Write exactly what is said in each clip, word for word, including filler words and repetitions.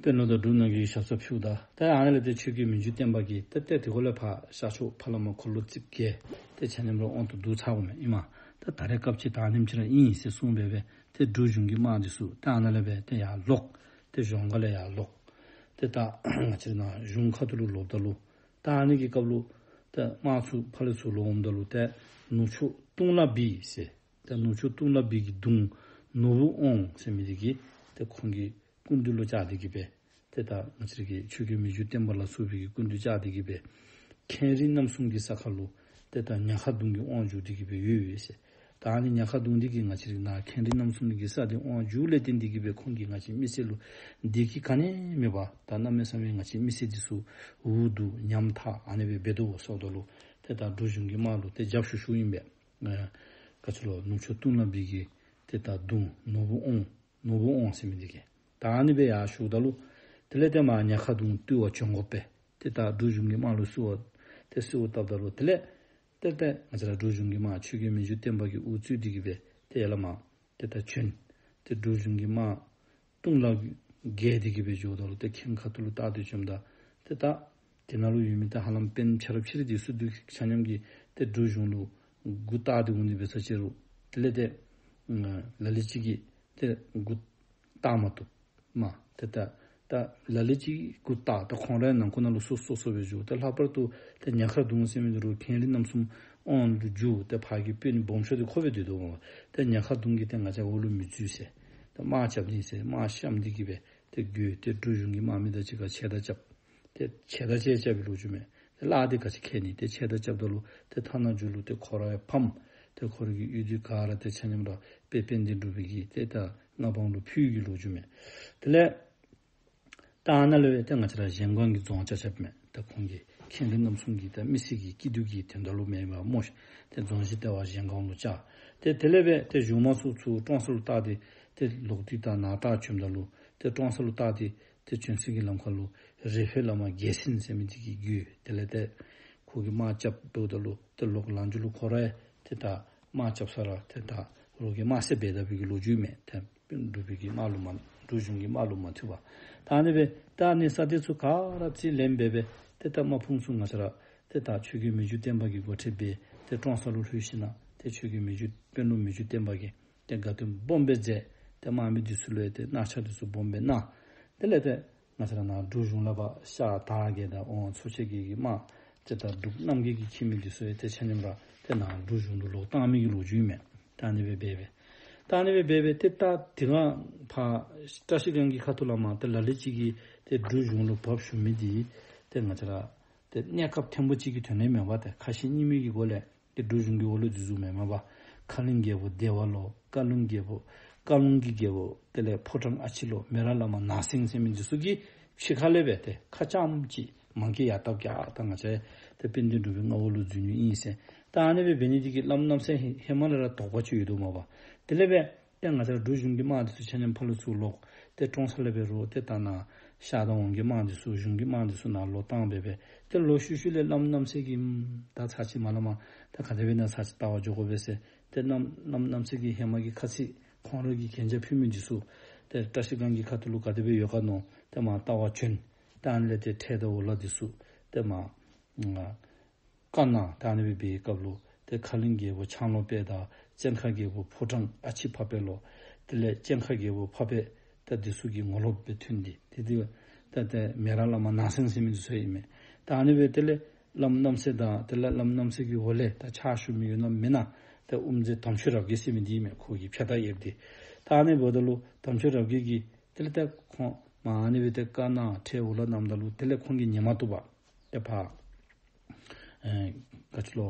དཔོན་སློབ་དང་འབྲུག་ནང་གི་ཞབས་སར་ཕུལཝ་ད་ཏེ་ཨ་ནི་ལས་ཏེ་ཆོས་རྒྱལ་མི་འགྱུར་བརྟན་པ་གིས་ཏེ་ཏེ་དེ་གུ་ལས་ཕར་ཤར་ཕྱོགས་ཕར་ལས་མར་འཁོར་ལོ་རྩིབས་བརྒྱད་ཏེ་ཆ་མཉམ་ར་དབང་དུ་བསྡུ་ཚརཝ་མས་ཨིན་མས། ད་ད་རེས་སྐབས་ཅིག་ད་ཨ་ནེམ་ཅིག་ར་ཨིན་ཟེར་གསུངས་སྦེ་སྦེ་ཏེ་འབྲུག་གཞུང་གི་དམག་འདི་ཚུ་ད་ཨ་ནཱ་ལས་སྦེ་ཏེ་ཡར་ལོག་ཏེ་གཞོང་སྒར་ལས་ཡར་ལོག་ཏེ་ད་ང་བཅས་ར་ནཱ་གཞུང་ཁ་ཐུག་ལུ་ལོགཔ་ད་ལུ་ད་ཨ་ནི་གི་སྐབས་ལུ་ཏེ་དམག་ཚུ་ཕར་ལས་ཚུར་ལོག་འོངམ་ད་ལུ་ཏེ་ནུབ་ཕྱོགས་ཏུང་ལ་བི་ཟེར་ཏེ་ནུབ་ཕྱོགས་ཏུང་ལ་བི་གི་གདུང་ནོར་བུ་དབང་ཟེར་མི་འདི་གིས་ཏེ་ཁོང་གི་སྐུ་མདུན་ལུ་བཅར་ཏེ་གིས་སྦེ་ཏེ་ད་ང་བཅས་ར་གི་ཆོས་རྒྱལ་མི་འགྱུར་བརྟན་པ་ལ་སོགས་པའི་གི་སྐུ་མདུན་བཅར་ཏེ་གིས་སྦེ་ཁེངས་རིགས་རྣམ་གསུམ་གྱི་ས་ཁར་ལུ་ཏེ་ད་ཉ་མཁར་གདུང་གི་དབང་བསྒྱུར་ཏེ་གིས་སྦེ་ཡོད་ཡོད་ཟེར། ད་ཨ་ནི་ཉ་མཁར་གདུང་འདི་གིས་ང་བཅས་ར་ནཱ་ཁེངས་རིགས་རྣམ་གསུམ་གྱི་ས་འདི་དབང་བསྒྱུར་ལས་བརྟེན་ཏེ་གིས་སྦེ་ཁོང་གིས་ང་བཅས་མི་སེར་ལུ་བདེ་སྐྱིད་ག་ནི་མེད་པར་ད་གནམ་མེད་ས་མེད་ང་བཅས་མི་སེར་འདི་ཚུ་འུ་སྡུག་ཉམ་ཐག་ཨ་ནི་སྦེ་འབད་དོ་ཟེརཝ་ད་ལུ་ཏེ་ད་འབྲུག་གཞུང་གི་དམག་ལུ་ཏེ་རྒྱབ་བཤུད་བཤུདཔ་ཨིན་པས། ཨ་ག་ཅི་ལོ་ནུབ་ཕྱོགས་ཏུང་ལ་བི་གི་ཏེ་ད་གདུང་ནོར་བུ་དབང་ནོར་བུ་དབང་ཟེར་མི་འདི་གིས། ད་ཨ་ནི་སྦེ་ཡར་བཤུདཔ་ད་ལུ་དེ་ལས་ཏེ་མར་ཉ་མཁར་གདུང་བཏུལ་བར་བྱོན་དགོ་པས། ཏེ་ད་འབྲུག་གཞུང་གི་དམག་ལུ་གསོལ་བ་ཏེ་གསོལཝ་བཏབ་ད་ལུ་དེ་ལས་ཏེ་ཏེ་ང་བཅས་ར་འབྲུག་གཞུང་གི་དམག་ཆོས་རྒྱལ་མི་འགྱུར་བརྟན་པ་གིས་དབུ་གཙོས་ཏེ་གིས་སྦེ་ཏེ་ཡར་ལས་མར་ཏེ་ད་བྱོན། ཏེ་འབྲུག་གཞུང་གི་དམག་ཏུང་ལ་བརྒལ་ཏེ་གིས་སྦེ་འགྱོཝ་ད་ལུ་ཏེ་ཁེངས་ཁ་ཐུག་ལུ་བལྟ་སྟེ་བྱོནམ་ད་ཏེ་ད་དེ་ནང་ལུ་ཡོད་མི་ད་ཧ་ལམ་དཔོན་ཆ་རབ་ཆེ་རིགས་འདི་ཚུ་འདི་ཆ་མཉམ་གྱིས་ཏེ་འབྲུག་གཞུང་ལུ་མགུ་བཏགས་ཏེ་འོང་ནི་འབད་ས་ཅིག་རུང་དེ་ལས་ཏེ་ལ་ལུ་ཅིག་གིས་ཏེ་མགུ་བཏགས་མ་བཏུབ་མས། ཏེ་ད་ད་ལ་ལུ་ཅིག་མགུ་བཏགས་ད་ཁོང་རའི་ནང་ཁོག་ནང་ལུ་སོ་སོ་སོ་སྦེ་འགྱོ། ཏེ་ལྷག་པར་དུ་ཏེ་ཉ་མཁར་གདུང་ཟེར་མི་འདི་རུང་ཁེངས་རིགས་རྣམ་གསུམ་དབང་ལུ་བསྒྱུར། ཏེ་ཕར་གྱི་དཔོན་སྦོམ་ཤོས་འདི་ཁོ་སྦེ་སྡོད་དོ་མས། ཏེ་ཉ་མཁར་གདུང་གིས་ཏེ་ང་བཅས་འོག་ལུ་མི་འཛུལ་ཟེར། ཏེ་དམག་རྐྱབ་ནི་ཟེར་དམག་བཤམས་ཏེ་གིས་སྦེ་ཏེ་རྒོལ། ཏེ་འབྲུག་གཞུང་གི་དམག་མི་དང་གཅིག་ཁར་ཆད་ལྟ་རྐྱབ། ཏེ་ཆད་ལྟ་ཅིག་རྐྱབ་པའི་ལོ་རྒྱུས་མས། ཏེ་གླགས་འདི་ག་ཅི་ཁེལ་ནི། ཏེ་ཆད་ལྟ་རྐྱབ་ད་ལུ་ཏེ་ཐ་ན་མཇུག་ལུ་ཏེ་ཁོ་ར་ཡང་ཕམ། ཏེ་ཁོ་ར་གི་གཡུས་འདི་ག་ར་ཏེ་ཆ་མཉམ་ར་དཔལ་དཔལ་ལྡན་འབྲུག་པའི་གི་ཏེ་ད་མངའ་འབངས་ལུ་ཕུལ་གྱི་ལོ་རྒྱུས་མས། དེ་ལས་ད་ཨ་ནཱ་ལས་སྦེ་ཏེ་ང་བཅས་ར་གཞལམ་སྒང་གི་རྫོང་རྐྱབ་རྐྱབ་མས། ད་ཁོང་གིས་ཁེངས་རིགས་རྣམ་གསུམ་གྱི་ད་མི་སེར་གྱི་སྐྱིད་སྡུག་གི་དོན་དག་ལུ་མེན་པར་སྨོ་ཤ། ཏེ་རྫོང་གཞི་ལྟེ་བ་གཞལམ་སྒང་ལུ་བཅགས། ཏེ་དེ་ལས་སྦེ་ཏེ་གཞུང་དམག་ཚུ་ཚུར་ཀྲོང་གསར་ལུ་བཏགས་ཏེ་ཏེ་ལོག་སྟེ་ད་ནཱ་ད་བྱོནམ་ད་ལུ་ཏེ་ཀྲོང་གསར་ལུ་བཏགས་ཏེ་ཏེ་བྱོན་སའི་གི་ལམ་ཁ་ལུ་རེ་ཕེ་བླ་མ་རྒྱལ་མཚན་ཟེར་མི་འདི་གིས་རྒོལ། དེ་ལས་ཏེ་ཁོ་གིས་དམག་རྐྱབ་འབདཝ་ད་ལུ་ཏེ་ལོག་ལང་མཇུག་ལུ་ཁོ་ར་ཡང་ཏེ་ད་དམག་རྐྱབ་ས་ར་ཏེ་ད་རོགས་ཀྱིས་དམག་བསད་འབད་ད་པའི་གི་ལོ་རྒྱུས་མས། ཏེ་འབྲུག་པའི་གི་དམག་ལུ་མ་འབྲུག་གཞུང་གི་དམག་ལུ་མ་ཐུབ་པར། ད་ཨ་ནི་སྦེ་ད་ཨ་ནི་ས་སྡེ་ཚུ་ག་ར་རྩིས་ལེན་འབད་འབད་ཏེ་ད་དམག་དཔུང་ཚུ་ང་བཅས་ར་ཏེ་ད་ཆོས་རྒྱལ་མི་འགྱུར་བརྟན་པ་གིས་འགོ་ཁྲིད་འབད་ཏེ་ཀྲོང་གསར་ལུ་ལྷོད་ཞིནམ་ཏེ་ཆོས་རྒྱལ་མི་འགྱུར་དཔོན་སློབ་མི་འགྱུར་བརྟན་པ་གིས་ཏེ་དགའ་སྟོན་སྦོམ་སྦེ་མཛད། ཏེ་དམག་མི་འདི་ཚུ་ལུ་ཡང་ཏེ་གནང་ཆ་འདི་ཚུ་སྦོམ་སྦེ་གནང་། དེ་ལས་ཏེ་ང་བཅས་ར་ནཱ་འབྲུག་གཞུང་ལས་ཕར་ཤར་དར་བརྒྱད་དང་ཝང་ཚོ་ཆེན་བརྒྱད་ཀྱི་དམག་ཏེ་ད་འབྲུག་རྣམ་རྒྱལ་གྱིས་འཁྱིད་མི་འདི་ཚུ་ཡང་ཏེ་ཆ་མཉམ་ར་ཏེ་ནཱ་འབྲུག་གཞུང་ལུ་ལོག་བཏང་མི་གི་ལོ་རྒྱུས་མས། ད་ཨ་ནི་སྦེ་འབད་འབད་ད་ཨ་ནི་སྦེ་འབད་འབད་ཏེ་ད་དེ་སྒང་ཕར་བཀྲ་ཤིས་སྒང་གི་ཁ་ཐུག་ལས་མར་ཏེ་ལ་ལུ་ཅིག་གིས་ཏེ་འབྲུག་གཞུང་ལུ་འབབ་ཞུ་མི་འདི་ཏེ་ང་བཅས་ར་ཏེ་གནས་སྐབས་ཐེངས་པོ་གཅིག་གི་དོན་ལས་མེན་པར་ཏེ་ཁ་ཞེ་གཉིས་མེད་ཀྱི་སྒོ་ལས་ཏེ་འབྲུག་གཞུང་གི་འོག་ལུ་འཛུལ་འཛུལཝ་མེན་མེན་པར་ཁ་གླིང་རྒྱལ་པོ་བདེ་བ་ལོ་བཀའ་ལུང་རྒྱལ་པོ་བཀའ་ལུང་གི་རྒྱལ་པོ་དེ་ལས་ཕོ་བྲང་ཨ་ཕྱི་ལོ་མེ་རག་བླ་མ་ནག་སེང་ཟེར་མི་འདི་ཚུ་གིས་ཕྱི་ཁ་ལས་སྦེ་ཏེ་ཁ་རྐྱངམ་ཅིག་མ་གི་ཡར་བཏབ་རྐྱབ། ད་ང་བཅས་ཏེ་དཔལ་ལྡན་འབྲུག་པའི་མངའ་འོག་ལུ་འཛུལ་ནི་ཨིན་ཟེར། ད་ཨ་ནི་སྦེ་འབད་ནི་འདི་གིས་བླམ་རྣམ་སྲས་ཧེ་མ་ལས་ར་དོགས་པ་ཅིག་ཡོད་དོ་མས་པ། དེ་ལས་སྦེ་ཏེ་ང་བཅས་ར་འབྲུག་གཞུང་གི་དམག་འདི་ཚུ་ཆ་མཉམ་ཕར་ལུ་ཚུར་ལོག་ཏེ་ཀྲོང་གསར་ལས་འབད་རུང་ཏེ་ད་ནཱ་ཤར་དང་ཝང་གི་དམག་འདི་ཚུ་གཞུང་གི་དམག་འདི་ཚུ་ནཱ་ལོག་བཏང་འབད་འབད་ཏེ་ལོག་ཤུལ་ཤུལ་ལས་བླམ་རྣམ་སྲས་ཀྱིས་ད་ཚར་གཅིག་མར་ལས་མར་ད་ག་དེ་སྦེ་ན་ཚར་གཅིག་བལྟ་བར་འགྱོ་དགོ་པས་ཟེར། ཏེ་བླམ་བླམ་རྣམ་སྲས་ཀྱིས་ཧེ་མ་གི་ཁ་ཚིག་ཁོང་ར་གིས་གན་རྒྱ་ཕུལ་མི་འདི་ཚུ་ཏེ་བཀྲ་ཤིས་སྒང་གི་ཁ་ཐུག་ལུ་ག་དེ་སྦེ་ཡོད་ག་མནོ་ཏེ་མར་བལྟ་བར་བྱོན། ཏེ་ཨ་ནི་ལས་ཏེ་ཁྲལ་དང་འུ་ལག་འདི་ཚུ་ཏེ་མར་བཀའ་གནང་། ད་ཨ་ནི་སྦེ་འབད་བའི་སྐབས་ལུ་ཏེ་ཁ་གླིང་རྒྱལ་པོ་ཆང་ལོང་དཔལ་དང་བཙན་མཁར་རྒྱལ་པོ་ཕོ་བྲང་ཨ་ཕྱི་ཕག་པའི་ལོ། དེ་ལས་བཙན་མཁར་རྒྱལ་པོ་ཕག་པའི་ད་འདི་ཚུ་གི་ངོ་ལོག་སྦེ་ཐོན་ཏེ་ཏེ་དེ་ད་ཏེ་མེ་རག་བླ་མ་ནག་སེང་ཟེར་མི་འདི་ཚུ་ཨིན་མས། ད་ཨ་ནི་སྦེ་དེ་ལས་བླམ་རྣམ་སྲས་དང་དེ་ལས་བླམ་རྣམ་སྲས་ཀྱི་འོག་ལས་ད་ཕྱག་ཞུ་མི་ཡོད་ན་མེད་ན་ད་དབུ་མཛད་དམ་ཆོས་རབ་རྒྱས་ཟེར་མི་འདི་ཨིན་མས། ཁོ་གིས་ཕྱག་རྟགས་ཡོདཔ་འདི། ད་ཨ་ནི་འབདཝ་ད་ལུ་དམ་ཆོས་རབ་རྒྱས་ཀྱིས་དེ་ལས་ད་ཁོང་མར་ཨ་ནི་སྦེ་ཏེ་བཀའ་གནང་ཁྲལ་འུ་ལག་གནངམ་ད་ལུ་དེ་ལས་ཁོང་གིས་ཉན་མ་བཏུབ་པར་ཏེ་ཕར་ཨེ་ག་ཅི་ལོ་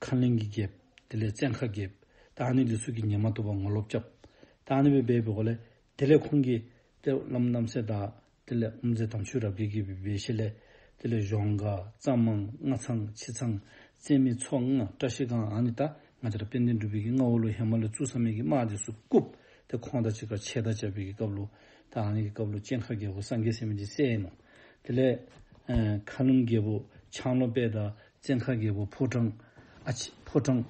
ཁ་གླིང་གི་རྒྱལཔོ་དེ་ལས་བཙན་མཁར་རྒྱལཔོ་ད་ཨ་ནི་འདི་ཚུ་གིས་ཉན་མ་བཏུབ་པར་ངོ་ལོག་རྐྱབ། ད་ཨ་ནི་སྦེ་འབད་བའི་སྒོ་ལས་དེ་ལས་ཁོང་གིས་ཏེ་བླམ་རྣམ་སྲས་དང་དེ་ལས་དབུ་མཛད་དམ་ཆོས་རབ་རྒྱས་ཀྱིས་འབད་འབད་ཞིནམ་ལས་དེ་ལས་གཞོང་སྒར་རྩ་མང་སྔ་ཚང་ཕྱི་ཚང་བཙན་མི་ཚོ་ལྔ་བཀྲ་ཤིས་སྒང་ཨ་ནི་ད་ང་བཅས་ར་དཔལ་ལྡན་འབྲུག་པའི་གི་མངའ་འོག་ལུ་ཧེ་མ་ལས་བཙུགས་ཚར་མི་གི་དམག་འདི་ཚུ་བཀུག། ཏེ་ཁོང་དང་གཅིག་ཁར་ཆད་ལྟ་རྐྱབ་པའི་གི་སྐབས་ལུ་ད་ཨ་ནི་གི་སྐབས་ལུ་བཙན་མཁར་རྒྱལ་པོ་སངས་རྒྱས་ཟེར་མི་འདི་བསད་ནུག། དེ་ལས་ཨེ་ཁ་གླིང་རྒྱལ་པོ་ཆང་ལོང་དཔལ་དང་བཙན་མཁར་རྒྱལ་པོ་ཕོ་བྲང་ཨ་ཕྱི་ཕོ་བྲང་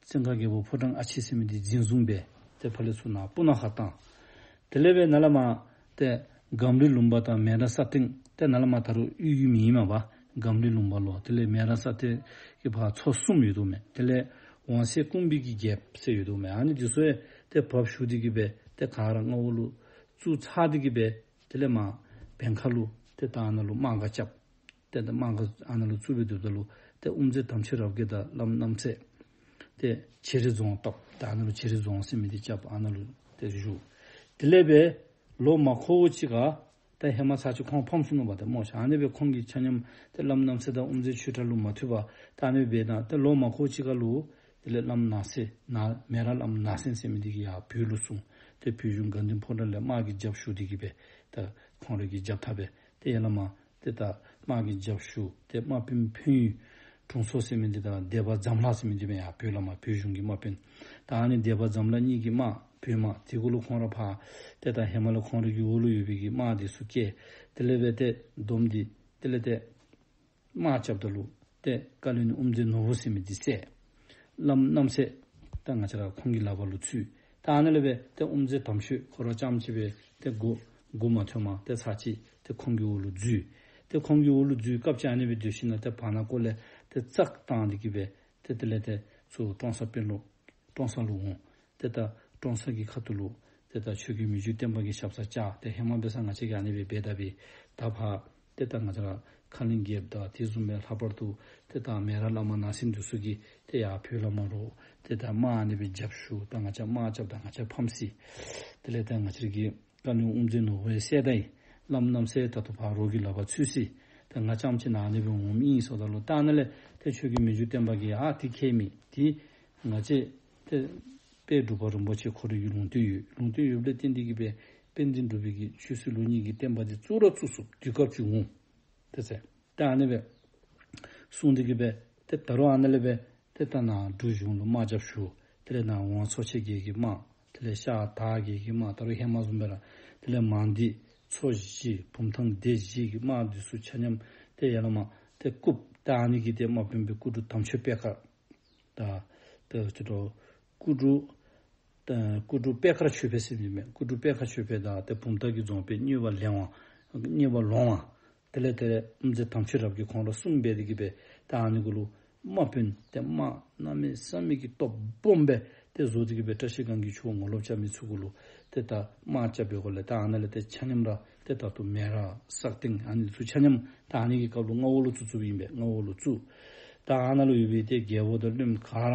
བཙན་མཁར་རྒྱལ་པོ་ཕོ་བྲང་ཨ་ཕྱི་ཟེར་མི་འདི་འཛིན་བཟུང་འབད་ཏེ་ཕར་ལས་ཚུར་ནཱ་སྤུ་ན་ཁ་བཏང་། དེ་ལས་སྦེ་ནཱ་ལས་མར་ཏེ་ སྒམ་རི་ལུང་པ་དང་མེ་རག་ས་སྟེང་ཏེ་ནཱ་ལས་མར་ད་རུང་གཡུས་ཀྱི་མིང་ཨིན་མས་པ། སྒམ་རི་ལུང་པ་ལུ་དེ་ལས་མེ་རག་ས་སྟེང་གི་བར་ཚོ་གསུམ་ཡོད་དོ་མས། དེ་ལས་ཝང་སེ་ཀུམ་པི་གི་རྒྱལཔོ་ཟེར་ཡོད་དོ་མས། ཨ་ནི་འདི་ཚུ་ཡང་ཏེ་བབས་ཞུ་སྟེ་གི་སྦེ་ཏེ་ག་ར་མངའ་འོག་ལུ་བཙུགས་ཚར་ཏེ་གི་སྦེ་དེ་ལས་མར་བེང་ཁ་ལུ་ཏེ་ད་ཨ་ནཱ་ལུ་དམག་སྒར་རྐྱབ། ཏེ་ད་དམག་སྒར་ཨ་ནཱ་ལུ་བཙུགས་སྦེ་སྡོདཔ་ད་ལུ་ཏེ་དབུ་མཛད་དམ་ཆོས་རབ་རྒྱས་དང་བླམ་རྣམ་སྲས་ཏེ་བྱེ་རི་རྫོང་བཏབ། ད་ཨ་ནཱ་ལུ་བྱེ་རི་རྫོང་ཟེར་མི་འདི་རྐྱབ། ཨ་ནཱ་ལུ་ཏེ་བཞུགས། དེ་ལས་སྦེ་ལོ་མ་འཁོར་བ་ཅིག་ཁར་ད་ཧེ་མ་ཚར་གཅིག་ཁོང་ཕམ་སོང་ནུག་པ། ཏེ་སྨོ་ཤ། ཨ་ནི་སྦེ་ཁོང་གི་ཆ་མཉམ་ཏེ་བླམ་རྣམ་སྲས་དང་དབུ་མཛད་ཆོས་གྲགས་ལུ་མ་ཐུབ་པར་ད་ཨ་ནི་སྦེ་ད་ཏེ་ལོ་མ་འཁོར་བ་ཅིག་ཁར་ལུ་དེ་ལས་བླམ་ནགས་གསེབ་ནཱ་མེ་རག་བླམ་ནགས་གསེབ་ཟེར་མི་འདི་གིས་ཡར་བོད་ལུ་སོང་། ཏེ་བོད་གཞུང་དགའ་ལྡན་ཕོ་བྲང་ལས་དམག་གི་རྒྱབ་ཞུ་སྟེ་གི་སྦེ་ད་ཁོང་ར་གི་རྒྱབ་ཐག་སྦེ་ཏེ་ཡར་ལས་མར་ཏེ་ད་དམག་གི་རྒྱབ་ཞུ། ཏེ་དམག་དཔོན་འཕན་ཡུལ་དྲུང་འཚོ་ཟེར་མི་འདི་དང་སྡེ་པ་ཛམ་ལྷ་ཟེར་མི་འདི་སྦེ་ཡར་བོད་ལས་མར་བོད་གཞུང་གི་དམག་དཔོན། ད་ཨ་ནི་སྡེ་པ་ཛམ་ལྷ་གཉིས་ཀྱི་དམག་བོད་དམག་དེ་གུ་ལུ་ཁོང་ར་ཕར་ཏེ་ད་ཧེ་མ་ལས་ཁོང་ར་གི་འོག་ལུ་ཡོད་པའི་གི་དམག་འདི་ཚུ་བསྐྱལ། དེ་ལས་སྦེ་ཏེ་བསྡོམས་ཏེ་དེ་ལས་ཏེ་དམག་རྐྱབ་ད་ལུ་ཏེ་བཀའ་བློན་དབུ་མཛད་ནོར་བུ་ཟེར་མི་འདི་བསད། བླམ་རྣམ་སྲས་ད་ང་བཅས་ར་ཁོང་གི་ལག་པར་ལུ་ཚུད། ད་ཨ་ནཱ་ལས་སྦེ་ཏེ་དབུ་མཛད་དམ་ཆོས་ཁོ་ར་རྐྱངམ་གཅིག་སྦེ་ཏེ་མགུ་མགུ་མ་ཐོན་པར་ཏེ་ཚར་གཅིག་ཏེ་ཁོང་གི་འོག་ལུ་འཛུལ། ཏེ་ཁོང་གི་འོག་ལུ་འཛུལ་སྐབས་ཅིག་ཨ་ནི་སྦེ་སྡོད་ཞིནམ་ལས་ཏེ་བར་ན་ཀོ་ལས་ཏེ་བཙག་བཏང་སྟེ་གི་སྦེ་ཏེ་དེ་ལས་ཏེ་ཚུར་ཀྲོང་གསར་དཔོན་སློབ་ཀྲོང་གསར་ལུ་འོང་། ཏེ་ད་ཀྲོང་གསར་གྱི་ཁ་ཐུག་ལུ་ཏེ་ད་ཆོས་རྒྱལ་མི་འགྱུར་བརྟན་པ་གིས་ཞབས་སར་བཅར། ཏེ་ཧེ་མ་འབད་ས་ང་བཅས་ཀྱིས་ཨ་ནི་སྦེ་འབད་ད་པས། ད་ཕར་ཏེ་ད་ང་བཅས་ར་ཁ་གླིང་རྒྱལཔོ་དང་དེ་བཟུམ་སྦེ་ལྷག་པར་དུ་ཏེ་ད་མེ་རག་བླ་མ་ནགས་གསེབ་འདི་ཚུ་གིས་ཏེ་ཡར་བོད་ལས་མར་རོགས་ཏེ་ད་དམག་ཨ་ནི་སྦེ་རྒྱབ་ཞུ། ད་ང་བཅས་དམག་རྐྱབ་ད་ང་བཅས་ཕམ་སོ་ཡི། དེ་ལས་ད་ང་བཅས་ཀྱི་བཀའ་བློན་དབུ་མཛད་ནོར་བུ་ཡང་བསད་ད་ཡི། བླམ་རྣམ་སྲས་ད་ལྟོ་ཕར་རོགས་ཀྱི་ལག་པར་ཚུད་སོ་ཡི། ད་ང་རྐྱངམ་གཅིག་ནཱ་ཨ་ནི་སྦེ་འོངམ་ཨིན་ཟེརཝ་ད་ལུ་ད་ཨ་ནཱ་ལས་ཏེ་ཆོས་རྒྱལ་མི་འགྱུར་བརྟན་པ་གིས་ཨ་དེ་ཁྱད་མེད། ཏེ་ང་བཅས་ཏེ་དཔལ་འབྲུག་པ་རིན་པོ་ཆེ་ཁོ་རའི་གི་ལུང་བསྟན་ཡོད། ལུང་བསྟན་ཡོདཔ་ལས་བརྟེན་ཏེ་གི་སྦེ་དཔལ་ལྡན་འབྲུག་པའི་གི་ཆོས་སྲིད་ལུགས་གཉིས་ཀྱི་བསྟན་པ་འདི་བཙུགས་ར་བཙུགས་ཚུགསཔ་དུས་སྐབས་ཅིག་འོང་། ཏེ་ཟེར། ད་ཨ་ནི་སྦེ་གསུངས་ཏེ་གི་སྦེ་ཏེ་ད་རུང་ཨ་ནཱ་ལས་སྦེ་ཏེ་ད་ནཱ་འབྲུག་གཞུང་ལུ་དམག་རྒྱབ་ཞུ། དེ་ལས་ནཱ་ཝང་ཚོ་ཆེན་བརྒྱད་ཀྱི་དམག། དེ་ལས་ཤར་དར་བརྒྱད་ཀྱི་དམག། ད་རུང་ཧེ་མ་བཟུམ་སྦེ་ར་དེ་ལས་མང་སྡེ་ཚོ་བཞི་བུམ་ཐང་སྡེ་བཞི་གི་དམག་འདི་ཚུ་ཆ་མཉམ་ཏེ་ཡར་ལས་མར་ཏེ་བཀུག། ད་ཨ་ནི་གི་ཏེ་དམག་དཔོན་སྦེ་སྐུ་དྲུང་དམ་ཆོས་པད་དཀར་དང་ཏེ་ཅི་ཏོ་སྐུ་དྲུང་ད་སྐུ་དྲུང་པད་དཀར་ཆོས་འཕེལ་ཟེར་མི་མས། སྐུ་དྲུང་པད་དཀར་ཆོས་འཕེལ་དང་ཏེ་བུམ་ཐང་གི་རྫོང་དཔོན་གཉེར་པ་ལོང་བ། གཉེར་པ་ལོང་བ། དེ་ལས་ཏེ་དབུ་མཛད་དམ་ཆོས་རབ་རྒྱས་ཁོང་ར་གསུམ་འབད་དེ་གི་སྦེ་ད་ཨ་ནི་གུ་ལུ་དམག་དཔོན་ཏེ་དམག་གནམ་མེད་ས་མེད་ཀྱི་སྟོབས་སྦོམ་སྦེ་ཏེ་བཟོ་སྟེ་གི་སྦེ་བཀྲ་ཤིས་སྒང་གི་ཆུ་བོ་ངོ་ལོག་རྐྱབ་མི་ཚུ་གུ་ལུ་ཏེ་ད་དམག་རྐྱབ་པའི་སྒོ་ལས་ད་ཨ་ནཱ་ལས་ཏེ་ཆ་མཉམ་ར་ཏེ་ད་ལྟོ་མེ་རག་སག་སྟེང་ཨ་ནི་ཚུ་ཆ་མཉམ་ད་ཨ་ནི་གི་སྐབས་ལུ་མངའ་འོག་ལུ་བཙུགས་བཙུགསཔ་ཨིན་པས། མངའ་འོག་ལུ་བཙུགས། ད་ཨ་ནཱ་ལུ་ཡོད་པའི་ཏེ་རྒྱལ་པོ་དང་བློནམ་ག་ར་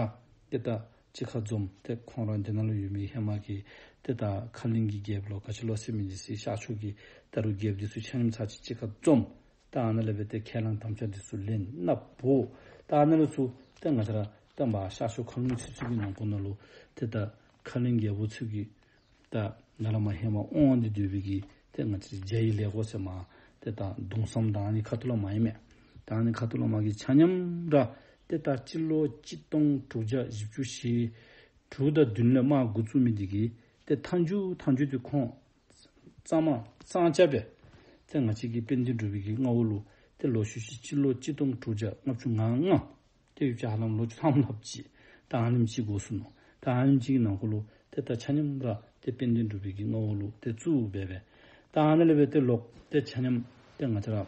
ཏེ་ད་གཅིག་ཁར་འཛོམས། ཏེ་ཁོང་ར་འདི་ནང་ལུ་ཡོད་མི་ཧེ་མ་གི་ཏེ་ད་ཁ་གླིང་གི་རྒྱལཔོ་ལོ་ག་ཅི་ལོ་ཟེར་མི་འདི་ཚུ་ཤར་ཕྱོགས་ཀྱི་ད་རུང་རྒྱལཔོ་འདི་ཚུ་ཆ་མཉམ་ཚར་གཅིག་གཅིག་ཁར་འཛོམས། ད་ཨ་ནཱ་ལས་སྦེ་ཏེ་ཁས་བླངས་དམ་བཅའ་འདི་ཚུ་ལེན་གནང་འབོ། ད་ཨ་ནཱ་ལུ་ཚུ་ཏེ་ང་བཅས་ར་ད་མར་ཤར་ཕྱོགས་མཁའ་རླུང་ཚུན་ཚོད་ཀྱི་ནང་འཁོད་ནང་ལུ་ཏེ་ད་ཁ་གླིང་རྒྱལ་པོ་ཚུ་གི་ད་ནཱ་ལས་མར་ཧེ་མ་དབང་སྟེ་སྡོད་པའི་གི་ཏེ་ང་བཅས་ར་རྒྱ་ཡི་ལས་སྒོ་ཟེར་མར་ཏེ་ད་གདུང་བསམ་དང་ཨ་ནི་ཁ་ཐུག་ལས་མར་ཨིན་མས། ད་ཨ་ནི་ཁ་ཐུག་ལས་མར་གྱི་ཆ་མཉམ་ར་ཏེ་ད་སྤྱི་ལོ་གཅིག་སྟོང་དྲུག་བརྒྱ་བཞི་བཅུ་ཞེ་དྲུག་དང་བདུན་ལས་དམག་འགོ་བཙུགས་མི་འདི་གིས་ཏེ་མཐའ་མཇུག་མཐའ་མཇུག་ཏེ་ཁོང་གཙང་མ་གཙང་རྐྱབ་སྦེ་ཏེ་ང་བཅས་ཀྱི་དཔལ་ལྡན་འབྲུག་པའི་གི་མངའ་འོག་ལུ་ཏེ་ལོག་ཤུལ་ཤུལ་སྤྱི་ལོ་གཅིག་སྟོང་དྲུག་བརྒྱ་ལྔ་བཅུ་ང་ལྔ་ཏེ་ཡོད་ཅི་ཧ་ལམ་ལོ་བཅུ་ཐམ་ལྷགཔ་ཅིག་ད་ཨ་ནེམ་ཅིག་འགོར་སོ་ནུག། ད་ཨ་ནེམ་ཅིག་གི་ནང་འཁོད་ལུ་ཏེ་ད་ཆ་མཉམ་ར་ཏེ་དཔལ་ལྡན་འབྲུག་པའི་གི་མངའ་འོག་ལུ་ཏེ་བཙུགས་སྦེ་སྦེ་ད་ཨ་ནཱ་ལས་སྦེ་ཏེ་ལོག་ཏེ་ཆ་མཉམ་ཏེ་ང་བཅས་ར་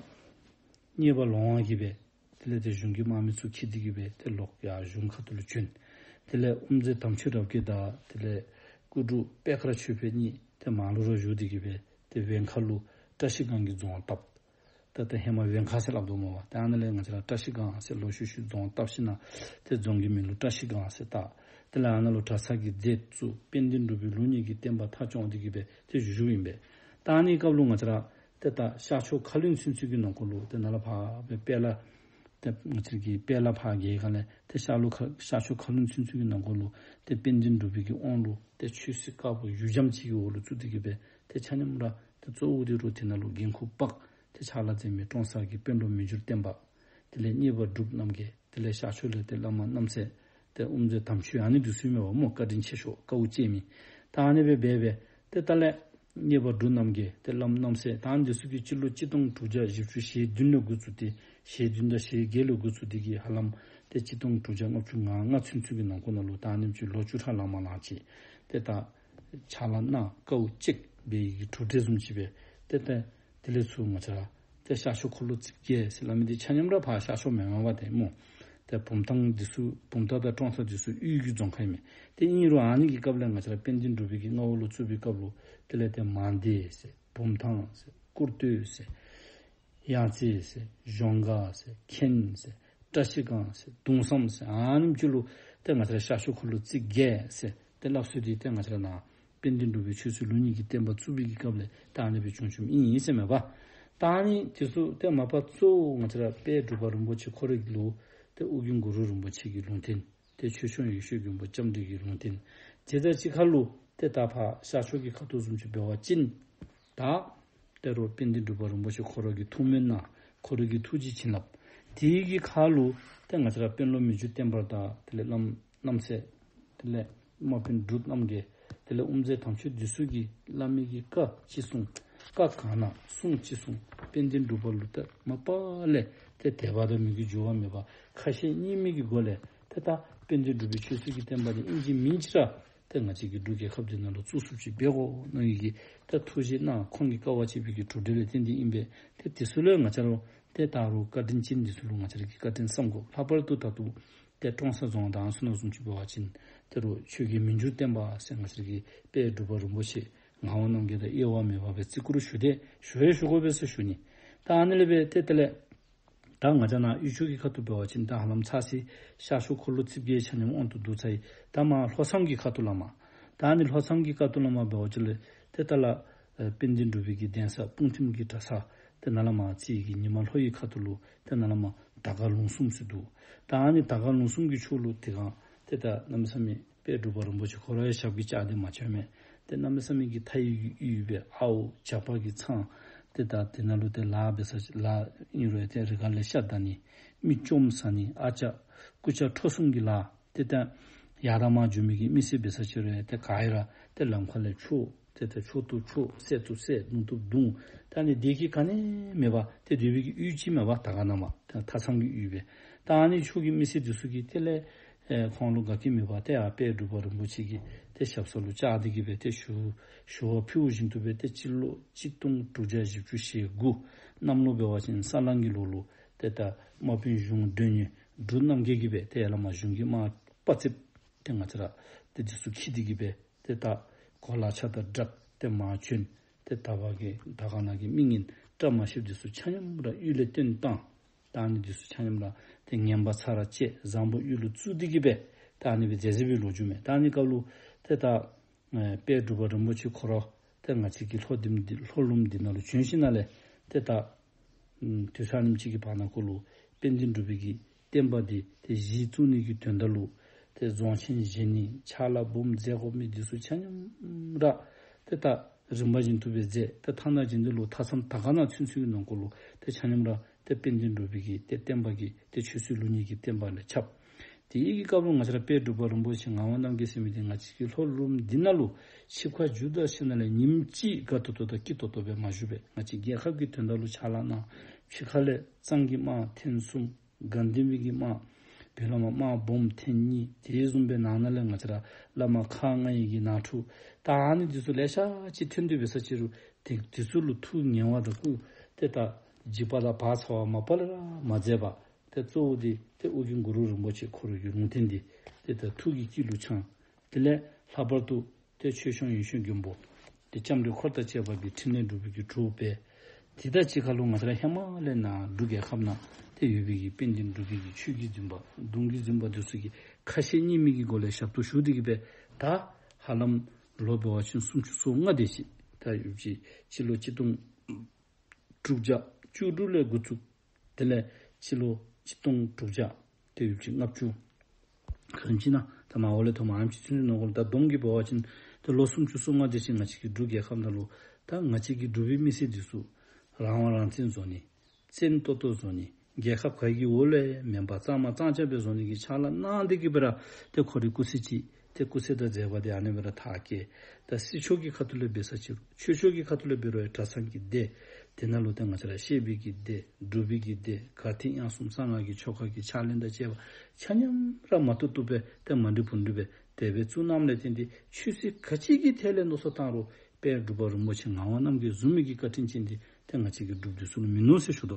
གཉེར་པ་ལོང་བ་གིས་སྦེ་དེ་ལས་ཏེ་གཞུང་གི་དམག་མི་ཚུ་འཁྱིད་དེ་གི་སྦེ་ཏེ་ལོག་ཡར་གཞུང་ཁ་ཐུག་ལུ་བྱོན། དེ་ལས་དབུ་མཛད་དམ་ཆོས་རབ་རྒྱས་དང་དེ་ལས་སྐུ་དྲུང་པད་དཀར་ཆོས་འཕེལ་གཉིས་ཏེ་མར་ལུ་ར་བཞུགས་ཏེ་གི་སྦེ་ཏེ་བེང་ཁ་ལུ་བཀྲ་ཤིས་སྒང་གི་རྫོང་བཏབ། ད་ལྟོ་ཧེ་མ་བེང་ཁ་ཟེར་སླབ་དོ་སྨོ་པ། ཏེ་ཨ་ནཱ་ལས་ང་བཅས་ར་བཀྲ་ཤིས་སྒང་ཟེར་ལོག་ཤུལ་ཤུལ་རྫོང་བཏབ་ཞིནམ་ལས་ཏེ་རྫོང་གི་མིང་ལུ་བཀྲ་ཤིས་སྒང་ཟེར་བཏགས། དེ་ལས་ཨ་ནཱ་ལུ་གྲྭ་ཚང་གི་རྫས་བཙུགས། དཔལ་ལྡན་འབྲུག་པའི་ལུགས་གཉིས་ཀྱི་བསྟན་པ་མཐའ་སྐྱོང་སྟེ་གི་སྦེ་ཏེ་བཞུགས་བཞུགསཔ་ཨིན་པས། ད་ཨ་ནི་སྐབས་ལུ་ང་བཅས་ར་ཏེ་ད་ཤར་ཕྱོགས་མཁའ་རླུང་ཚུན་ཚོད་ཀྱི་ནང་འཁོད་ལུ་ཏེ་ནཱ་ལས་ཕར་སྦེ་དཔལ་ལ་ཏེ་ང་བཅས་ཀྱི་དཔལ་ལ་ཕར་རྒྱལ་སྒང་ལས་ཏེ་ཤར་ལུ་ཁ་ཤར་ཕྱོགས་མཁའ་རླུང་ཚུན་ཚོད་ཀྱི་ནང་འཁོད་ལུ་ཏེ་དཔལ་ལྡན་འབྲུག་པའི་གི་དབང་ལུ་ཏེ་ཆོས་སྲིད་དཀར་པོ་ཡུག་འཇམ་ཅིག་གི་འོག་ལུ་བཙུགས་ཏེ་གི་སྦེ་ཏེ་ཆ་མཉམ་ར་ཏེ་གཙོ་བོ་འདི་རུ་དེ་ནང་ལུ་འགན་ཁུར་འབག། ཏེ་ཕྱག་ལཱ་མཛད་མི་ཀྲོང་གསར་གྱི་དཔོན་སློབ་མི་འགྱུར་བརྟན་པ། དེ་ལས་གཉེར་པ་འབྲུག་རྣམ་རྒྱལ། དེ་ལས་ཤར་ཕྱོགས་ལས་ཏེ་བླ་མ་རྣམ་སྲས། ཏེ་དབུ་མཛད་དམ་ཆོས་ཨ་ནི་འདི་ཚུ་ཨིན་མས་པ་སྨོ། བཀའ་དྲིན་ཆེ་ཤོས་དཀའཝ་སྤྱད་མི། ད་ཨ་ནི་སྦེ་འབད་སྦེ་ཏེ་ད་ལས་གཉེར་པ་འབྲུག་རྣམ་རྒྱལ་ཏེ་བླམ་རྣམ་སྲས་ད་ཨ་ནི་འདི་ཚུ་གིས་སྤྱི་ལོ་གཅིག་སྟོང་དྲུག་བརྒྱ་བཞི་བཅུ་ཞེ་བདུན་ལས་འགོ་བཙུགས་ཏེ་ཞེ་བདུན་དང་ཞེ་བརྒྱད་ལས་འགོ་བཙུགས་ཏེ་གི་ཧ་ལམ་ཏེ་གཅིག་སྟོང་དྲུག་བརྒྱ་ལྔ་བཅུ་ང་ལྔ་ཚུན་ཚོད་ཀྱི་ནང་འཁོད་ནང་ལུ་ད་ཨ་ནེམ་ཅིག་ལོ་བཅུ་ཕྲག་ལང་མ་ལང་ཅིག་ཏེ་ད་ཕྱག་ལཱ་གནང་དཀའཝ་སྤྱད་པའི་གི་གྲུབ་འབྲས་བཟུམ་ཅིག་སྦེ་ ཏེ་ཏེ་དེ་ལས་ཚུར་ང་བཅས་ར་ཏེ་ཤར་ཕྱོགས་འཁོར་ལོ་རྩིབས་བརྒྱད་ཟེར་སླབ་མི་འདི་ཆ་མཉམ་ར་ཕར་ཤར་ཕྱོགས་མེན་མས་པ་ཏེ་སྨོ། ཏེ་བུམ་ཐང་འདི་ཚུ་བུམ་ཐང་དང་ཀྲོང་གསར་འདི་ཚུ་དབུས་ཀྱི་རྫོང་ཁག་ཨིན་མས། ཏེ་ཨིན་རུང་ཨ་ནི་གི་སྐབས་ལས་ང་བཅས་ར་དཔལ་ལྡན་འབྲུག་པའི་གི་མངའ་འོག་ལུ་བཙུགས་པའི་སྐབས་ལུ་དེ་ལས་ཏེ་མང་སྡེ་ཟེར་བུམ་ཐང་ཟེར་ཀུར་སྟོད་ཟེར་གཡང་རྩེ་ཟེར་གཞོང་སྒར་ཟེར་མཁན་ཟེར་བཀྲ་ཤིས་སྒང་ཟེར་གདུང་བསམ་ཟེར་ཨ་ནེམ་ཅིག་ལུ་ཏེ་ང་བཅས་ར་ཤར་ཕྱོགས་འཁོར་ལོ་རྩིབས་བརྒྱད་ཟེར་ཏེ་སླབ་སྲོལ་འདི་ཏེ་ང་བཅས་ར་ནཱ་དཔལ་ལྡན་འབྲུག་པའི་ཆོས་སྲིད་ལུགས་གཉིས་ཀྱི་བསྟན་པ་བཙུགས་པའི་གི་སྐབས་ལས་ད་ཨ་ནི་སྦེ་བྱུང་བྱུངམ་ཨིན་ཟེར་མས་པ། ད་ཨ་ནི་དེ་ཚུ་ཏེ་མ་པ་གཙོ་བོ་ང་བཅས་ར་དཔལ་འབྲུག་པ་རིན་པོ་ཆེ་ཁོ་རའི་ལུ་ཏེ་ཨོ་རྒྱན་གུ་རུ་རིན་པོ་ཆེ་གི་ལུང་བསྟན། ཏེ་ཆོས་སྐྱོང་ཡེ་ཤེས་མགོན་པོ་ལྕམ་དྲལ་གྱི་ལུང་བསྟན། དེ་དང་གཅིག་ཁར་ལུ་ཏེ་ད་ཕར་ཤར་ཕྱོགས་ཀྱི་ཁ་ཐུག་བཟུམ་ཅིག་འབད་བ་ཅིན་ད་ཏེ་རོགས་དཔལ་ལྡན་འབྲུག་པ་རིན་པོ་ཆེ་ཁོ་ར་གི་ཐུགས་སྨོན་གནང་ཁོ་ར་གི་ཐུགས་རྗེ་བྱིན་རླབས་དེ་གི་ཁར་ལུ་ཏེ་ང་བཅས་ར་དཔོན་སློབ་མི་འགྱུར་བརྟན་པ་དང་དེ་ལས་བླམ་རྣམ་སྲས་དེ་ལས་དམག་དཔོན་འབྲུག་རྣམ་རྒྱལ་དེ་ལས་དབུ་མཛད་དམ་ཆོས་འདི་ཚུ་གིས་བླ་མའི་གི་བཀའ་ཅི་གསུང་བཀའ་གང་གནང་གསུང་ཅི་གསུང་དཔལ་ལྡན་འབྲུག་པ་ལུ་ཏེ་མ་པ་ལས་ཏེ་དད་པ་དང་མོས་གུས་འགྱུར་བ་མེད་པར་ཁ་ཞེ་གཉིས་མེད་ཀྱི་སྒོ་ལས་ཏེ་ད་དཔལ་ལྡན་འབྲུག་པའི་ཆོས་སྲིད་ཀྱི་བསྟན་པ་འདི་ཨིན་ཅི་མིན་ཅི་ར་ཏེ་ང་བཅས་ཀྱི་འབྲུག་རྒྱལ་ཁབ་འདི་ནང་ལུ་བཙུགས་ཚུགསཔ་ཅིག་འབད་དགོ་མནོ་ཡི་གི་ཏེ་ཐུགས་བཞེད་གནང་ཁོང་གི་དཀའ་བ་སྤྱད་པའི་གི་གྲུབ་འབྲས་ལས་བརྟེན་ཏེ་ཨིན་པས། ཏེ་དེ་ཚུ་ལུ་ང་བཅས་ར་ཏེ་ད་རུང་བཀའ་དྲིན་ཅན་འདི་ཚུ་ལུ་ང་བཅས་ར་གིས་བཀའ་དྲིན་བསམ་དགོ། ལྷག་པར་དུ་ད་ལྟོ་ཏེ་ཀྲོང་གསར་རྫོང་དང་ཚུ་ནང་བཟུམ་ཅིག་འབད་བ་ཅིན་ཏེ་རོགས་ཆོས་རྒྱལ་མི་འགྱུར་བརྟན་པ་ཟེར་ང་བཅས་ར་གི་དཔལ་འབྲུག་པ་རིན་པོ་ཆེ་ངག་དབང་རྣམ་རྒྱལ་དང་དབྱེ་བ་མེད་པར་སྦེ་བརྩི་བཀུར་ཞུ་སྟེ་ཞུ་ཡང་ཞུ་དགོ་པས་ཟེར་ཞུ་ནི། ད་ཨ་ནི་ལས་འབད་ཏེ་དེ་ལས་ད་ང་བཅས་ནཱ་དབུས་ཕྱོགས་ཀྱི་ཁ་ཐུག་འབད་བ་ཅིན་ད་ཧ་ལམ་ཚར་ཅིག་ཤར་ཕྱོགས་འཁོར་ལོ་རྩིབས་བརྒྱད་ཆ་མཉམ་དབང་དུ་བསྡུ་ཚར་ཡི། ད་མར་ལྷོ་མཚམས་ཀྱི་ཁ་ཐུག་ལས་མར་ད་ཨ་ནི་ལྷོ་མཚམས་ཀྱི་ཁ་ཐུག་ལས་མར་འབད་བ་ཅིན་ལས་ཏེ་ད་ལགས་ཨེ་དཔལ་ལྡན་འབྲུག་པའི་གི་གདན་ས་སྤུངས་ཐིམ་གྱི་གྲྭ་ས་ཏེ་ནཱ་ལས་མར་རྩིས་ཀྱི་ཉི་མ་ལྷོ་ཡི་ཁ་ཐུག་ལུ་ཏེ་ནཱ་ལས་མར་དར་དཀར་ལུང་གསུམ་ཟེར་འདུག། ད་ཨ་ནི་དར་དཀར་ལུང་གསུམ་གྱི་ཕྱོགས་ལུ་དེ་སྒང་ཏེ་ད་གནམ་མེད་ས་མེད་དཔལ་འབྲུག་པ་རིན་པོ་ཆེ་ཁོ་རའི་ཞབས་ཀྱིས་བཅགས་ཏེ་མ་བྱོན་མས། ཏེ་གནམ་མེད་ས་མེད་ཀྱི་མཐའ་ཡས་ཀྱི་ཡུལ་སྦེ་ཨརཝ་བྱ་པ་གི་ཚང་ཏེ་ད་དེ་ནང་ལུ་ཏེ་ལཱ་འབད་ས་ལཱ་ཨིན་རུང་ཏེ་རི་ཁ་ལས་ཤ་བདའ་ནི་མི་བཅོམ་ཟ་ནི་ཨ་ཅག་རྐུ་ཅག་ཁྲོ་གསུམ་གྱི་ལཱ་ཏེ་ད་ཡར་དང་མར་འགྱོ་མི་གི་མི་སེར་འབད་ས་ཅིག་རུང་ཏེ་ག་ཡ་ར་ཏེ་ལམ་ཁ་ལས་འཕྱོག་ཏེ་ད་འཕྱོག་ཏུ་འཕྱོག་བསད་དུ་བསད་རྡུང་དུ་རྡུང་། ད་ཨ་ནི་བདེ་སྐྱིད་ག་ནི་མེད་པར་ཏེ་སྡོད་པའི་གི་ཡུལ་ཅིག་མེད་པར་དར་དཀར་ནང་མར་ད་མཐའ་མཚམས་ཀྱི་ཡུལ་སྦེ། ད་ཨ་ནི་ཕྱོགས་ཀྱི་མི་སེར་འདི་ཚུ་གིས་དེ་ལས་ཨེ་ཁོང་ལུ་དགའ་སྐྱིད་མེད་པར་ཏེ་ཨ་དཔལ་འབྲུག་པ་རིན་པོ་ཆེ་གི་ཏེ་ཞབས་ས་ལུ་བཅར་ཏེ་གི་སྦེ་ཏེ་ཞུ་ཞུ་བ་ཕུལཝ་བཞིན་དུ་སྦེ་ཏེ་སྤྱི་ལོ་གཅིག་སྟོང་དྲུག་བརྒྱ་བཞི་བཅུ་ཞེ་དགུ་གནམ་ལོ་འབད་བ་ཅིན་ས་གླང་གི་ལོ་ལུ་ཏེ་ད་དམག་དཔོན་གཞུང་མགྲོན་གཉེར་འབྲུག་རྣམ་རྒྱལ་གྱིས་སྦེ་ཏེ་ཡར་ལས་མར་གཞུང་གི་དམག་དཔའ་རྩལཔ་ཏེ་ང་བཅས་ར་ཏེ་འདི་ཚུ་འཁྱིད་དེ་གི་སྦེ་ཏེ་ད་གོ་ལ་ཆ་དང་སྦྲགས་ཏེ་མར་བྱོན། ཏེ་ད་བར་གྱི་དར་དཀར་ནང་གི་མི་ངན་བཀྲ་མ་ཤིསཔ་འདི་ཚུ་ཆ་མཉམ་ར་གཡུལ་ལས་བཏོན་བཏང་། ད་ཨ་ནི་འདི་ཚུ་ཆ་མཉམ་ར་ཏེ་ངན་པ་ཚར་ར་བཅད་བཟང་པོ་གཡུལ་ལུ་བཙུགས་ཏེ་གི་སྦེ་ད་ཨ་ནི་སྦེ་མཛད་མཛདཔ་སྦེ་ལོ་རྒྱུས་མས། ད་ཨ་ནི་སྐབས་ལུ་ཏེ་ད་ཨེ་དཔལ་འབྲུག་པ་རིན་པོ་ཆེ་ཁོ་ར་ཏེ་ང་བཅས་ཀྱི་ལྷོ་ལྡིང་འདི་ལྷོ་ལུངམ་འདི་ནང་ལུ་བྱོན་ཞིནམ་ལས་ཏེ་ད་ཨམ་དུས་ཚོད་ཨ་ནེམ་ཅིག་གི་བར་ན་ཁོ་ལུ་དཔལ་ལྡན་འབྲུག་པའི་གི་བསྟན་པ་འདི་ཏེ་གཞི་བཙུགས་ནི་གི་དོན་དག་ལུ་ཏེ་རྫོང་ཆེན་བཞེངས་ནི་ཕྱག་ལཱ་སྦོམ་མཛད་དགོ་མི་འདི་ཚུ་ཆ་མཉམ་ར་ཏེ་ད་རིམ་པ་བཞིན་དུ་སྦེ་མཛད། ཏེ་ཐ་ན་རྗེས་འདི་ལུ་མཐའ་མཚམས་དར་དཀར་ནང་ཚུན་ཚོད་ཀྱི་ནང་འཁོད་ལུ་ཏེ་ཆ་མཉམ་ར་ཏེ་དཔལ་ལྡན་འབྲུག་པའི་གི་ཏེ་བསྟན་པ་གི་ཏེ་ཆོས་སྲིད་ལུགས་གཉིས་ཀྱི་བསྟན་པ་ལས་ཁྱབ། དེ་ཡི་གི་སྐབས་ལུ་ང་བཅས་ར་དཔལ་འབྲུག་པ་རིན་པོ་ཆེ་ངག་དབང་རྣམ་རྒྱལ་ཟེར་མི་འདི་ང་བཅས་ཀྱི་ལྷོ་ལུངམ་འདི་ནང་ལུ་ཆིབས་ཁ་བསྒྱུར་ད་ཞིནམ་ལས་ཉིནམ་གཅིག་དགའ་ཏོག་ཏོ་དང་སྐྱིད་ཏོག་ཏོ་སྦེ་མ་བཞུགས་པས། ང་བཅས་རྒྱལ་ཁབ་ཀྱི་དོན་དག་ལུ་ཕྱག་ལཱ་གནང་། ཕྱི་ཁ་ལས་གཙང་གི་དམག་ཐེངས་གསུམ། དགའ་ལྡན་པའི་གི་དམག་བོད་ལས་མར་དམག་སྦོམ་ཐེངས་གཉིས། དེ་བཟུམ་སྦེ་ནང་ན་ལས་ང་བཅས་ར་བླ་མ་ཁག་ལྔའི་གི་ནང་འཁྲུག། ད་ཨ་ནི་འདི་ཚུ་ལེ་ཤ་ཅིག་ཐོན་ཏེ་འབད་ས་ཅིག་རུང་ཏེ་འདི་ཚུ་ལུ་ཐུགས་ངལ་བ་དང་སྐུ་ཏེ་ད་འཇིགས་པ་དང་བག་ཚ་བ་མ་པ་ལས་ར་མ་མཛད་པར་ཏེ་གཙོ་བོ་འདི་ཏེ་ཨོ་རྒྱན་གུ་རུ་རིན་པོ་ཆེ་ཁོ་རའི་གི་ལུང་བསྟན་འདི་ཏེ་ད་ཐུགས་ཀྱི་དཀྱིལ་ལུ་འཆང་། དེ་ལས་ལྷག་པར་དུ་ཏེ་ཆོས་སྐྱོང་ཡེ་ཤེས་མགོན་པོ་ཏེ་ལྕམ་དྲལ་འཁོར་དང་བཅས་པ་གིས་ཕྲིན་ལས་འགྲུབ་པའི་གི་གྲོགས་སྦེ། དེ་དང་གཅིག་ཁར་ལུ་ང་བཅས་ར་ཧེ་མ་ལས་ནཱ་འབྲུག་རྒྱལ་ཁབ་ནང་ཏེ་ཡོད་པའི་གི་དཔལ་ལྡན་འབྲུག་རྒྱལ་གྱི་ཆོས་ཀྱི་འཛིན་པ་གདུང་གི་འཛིན་པ་འདི་ཚུ་གིས་ཁ་ཞེ་གཉིས་མེད་ཀྱི་སྒོ་ལས་ཞབས་ཏོག་ཞུ་སྟེ་གི་སྦེ་ད་ཧ་ལམ་ལོ་འབད་བ་ཅིན་སུམ་ཅུ་སོ་ལྔ་དེ་ཅིག་ད་ཡོདཔ་ཅིག་སྤྱི་ལོ་གཅིག་སྟོང་དྲུག་བརྒྱ་བཅུ་དྲུག་ལས་འགོ་བཙུགས། དེ་ལས་སྤྱི་ལོ་གཅིག་སྟོང་དྲུག་བརྒྱ་ཏེ་ཡོདཔ་ཅིག་ལྔ་བཅུ་ག་ཨིནམ་ཅིག་ནང་ད་མར་འོག་ལས་ཐོག་མར་ཨ་ནེམ་ཅིག་ཚུན་ཚོད་ནང་འཁོད་ལུ་ད་བསྡོམས་ཀྱིས་འབད་བ་ཅིན་ཏེ་ལོ་སུམ་ཅུ་སོ་ལྔ་དེ་ཅིག་ང་བཅས་ཀྱི་འབྲུག་རྒྱལ་ཁབ་ནང་ལུ་ད་ང་བཅས་ཀྱི་འབྲུག་པའི་མི་སེར་འདི་ཚུ་རང་དབང་རང་བཙན་བཟོ་ནི་བཙན་ཏོག་ཏོ་བཟོ་ནི་རྒྱལ་ཁབ་ག་གི་འོག་ལས་མེན་པར་གཙང་མ་གཙང་རྐྱང་སྦེ་བཟོ་ནི་གི་ཕྱག་ལཱ་གནང་སྟེ་གི་སྦེ་ར་ཏེ་ཁོ་རའི་སྐུ་ཚེ་ཅིག་ཏེ་སྐུ་ཚེ་དང་མཛད་པ་འདི་ཨ་ནི་སྦེ་ར་མཐར་སྐྱེལ། ད་སྲིད་ཕྱོགས་ཀྱི་ཁ་ཐུག་ལས་འབད་ས་ཅིག་རུང་ཆོས་ཕྱོགས་ཀྱི་ཁ་ཐུག་ལས་འབད་རུང་གྲྭ་ཚང་གི་སྡེ་དེ་ནང་ལུ་ཏེ་ང་བཅས་ར་བཤད་པའི་གི་སྡེ་སྒྲུབ་པའི་གི་སྡེ་གར་ཐིག་དབྱངས་གསུམ་གསང་སྔགས་ཀྱི་ཆོ་ག་གི་ཕྱག་ལེན་དང་བཅས་པ་ཆ་མཉམ་ར་མ་བཏུབ་བཏུབ་སྦེ་ཏེ་མ་འགྲིག་བུ་འགྲིག་སྦེ་དེ་སྦེ་བཙུགས་གནངམ་ལས་བརྟེན་ཏེ་ཆོས་སྲིད་ག་ཅི་གི་ཐད་ལས་མནོ་བསམ་བཏང་རུང་ དཔལ་འབྲུག་པ་རིན་པོ་ཆེ་ངག་དབང་རྣམ་རྒྱལ་བཟུམ་མའི་གི་བཀའ་དྲིན་ཅན་འདི་ཏེ་ང་བཅས་ཀྱི་འབྲུག་འདི་ཚུ་ལུ་མིན་ནུག་ཟེར་ཞུ་དོ།